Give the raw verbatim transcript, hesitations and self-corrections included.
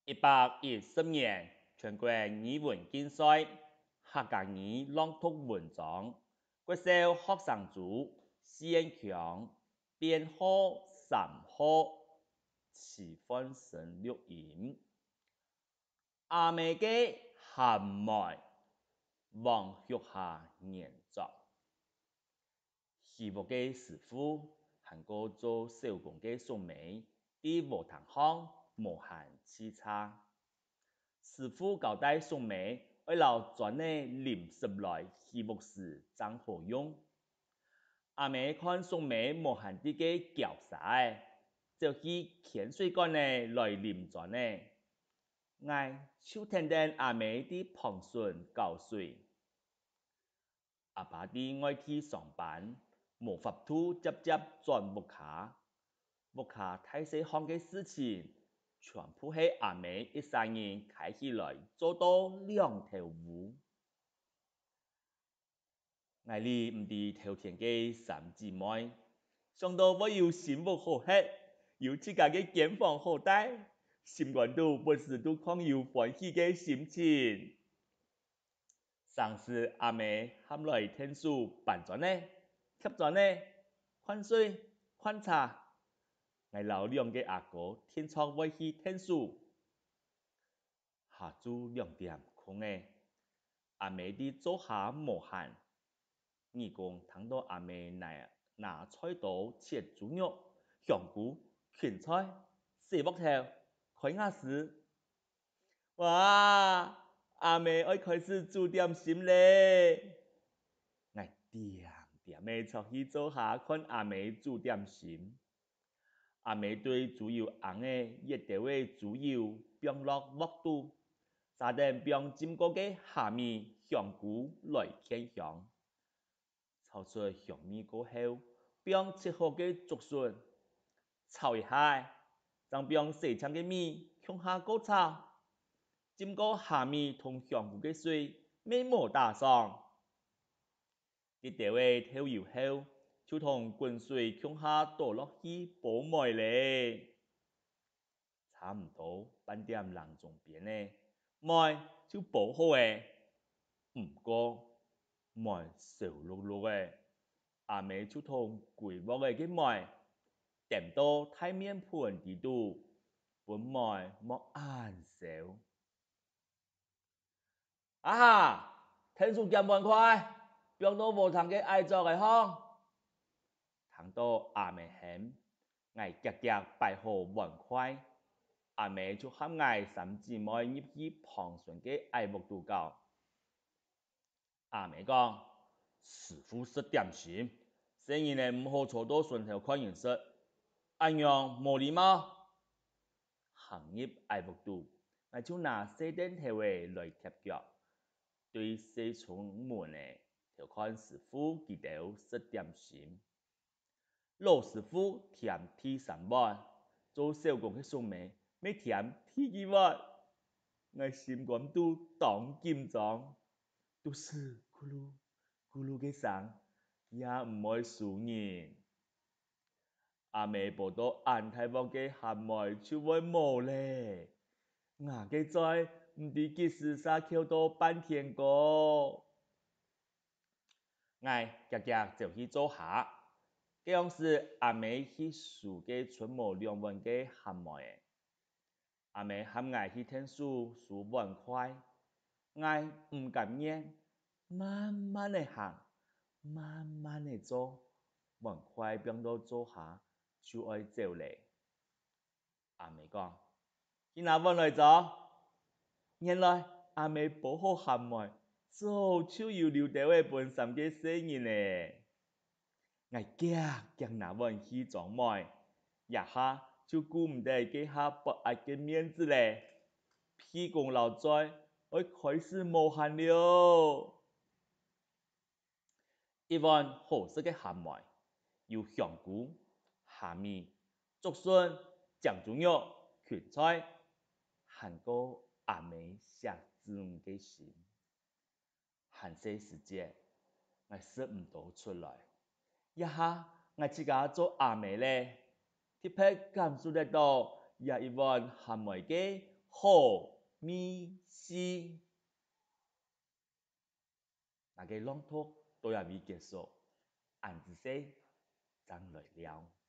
一百一十年全國語文競賽，客家語朗讀文章，國小學生組，四縣腔，編號三號，徐煥昇錄音。阿姆个鹹糜，黃玉霞原作。 起屋个師傅，還過做小工个叔姆，在禾埕項無閒洎杈。師傅交代叔姆，愛摎磚仔臨時來起屋時正好用。阿姆看叔姆無閒在該攪沙仔，走去牽水管仔來臨磚仔。𠊎就跈等阿姆在旁脣攪水。 阿爸在外地上班，無法度輒輒轉屋下。屋下大細項个事情，全部係阿姆一儕人㧡起來，做到兩頭烏。𠊎理毋知頭天个三姊妹，想到會有新屋好歇，有自家个間房好戴，心肝肚不時都囥有歡喜个心情。 成時阿姆喊來𢯭手搬磚仔、疊磚仔、擐水、擐茶，𠊎摎兩個阿哥定著會去𢯭手。下晝兩點空仔，阿姆在灶下無閒，耳公聽到阿姆拿，拿菜刀切豬肉、香菇、芹菜、洗鑊頭、開瓦斯。 哇！阿姆愛開始煮點心咧！𠊎恬恬仔趖去灶下看阿姆煮點心。阿姆對豬油罌仔挖兜仔豬油放落鑊肚，續等放浸過个蝦米、香菇來芡香。 炒出香味過後，放切好个竹筍，炒一下，正放洗淨个米共下過炒，浸過蝦米同香菇个水，乜無打爽。這兜仔透油後，就同滾水共下倒落去煲糜咧。 差毋多半點零鐘邊仔，糜就煲好咧。毋過，糜燒熝熝仔，阿姆就同歸鑊仔个糜，㧡到大面盆底肚，分糜莫恁燒。 阿霞，𢯭手撿碗筷，放到禾埕个矮桌仔項。聽到阿姆喊，𠊎遽遽擺好碗筷，阿姆就喊𠊎三姊妹入去旁脣个矮屋肚搞。阿姆講：「師傅食點心，細人仔毋好坐到脣頭看人食，恁樣無禮貌。」 行入矮屋肚，𠊎就拿細凳頭仔來貼腳，對細窗門仔偷看師傅佢兜食點心。老師傅添第三碗，做小工个叔姆乜添第二碗。𠊎心肝肚當緊張，肚屎咕嚕咕嚕个聲，也毋會輸人。 阿姆煲到恁大鑊个鹹糜就會無咧。吾个嘴毋知幾時嗄翹到半天高。𠊎遽遽走去灶下，該央時阿姆去收該賰無兩碗个鹹糜仔。 阿姆喊𠊎去𢯭手收碗筷，𠊎毋甘願，慢慢仔行，慢慢仔做，碗筷放到灶下就愛走咧。阿姆講：「去拿碗來做。」原來阿姆煲好鹹糜，早就有留兜仔分三個細人咧。 𠊎遽遽拿碗去裝糜，這下就顧毋得該下發閼个面子咧。鼻公摎嘴愛開始無閒了。一碗好食个鹹糜，有香菇、蝦米、竹筍、靚豬肉、芹菜，還過阿姆惜子女个心。 還細時節，𠊎食毋多出來。這下𠊎自家做阿姆咧，特別感受得到這一碗鹹糜个好味緒。那个朗讀到這位結束，恁仔細，正來尞。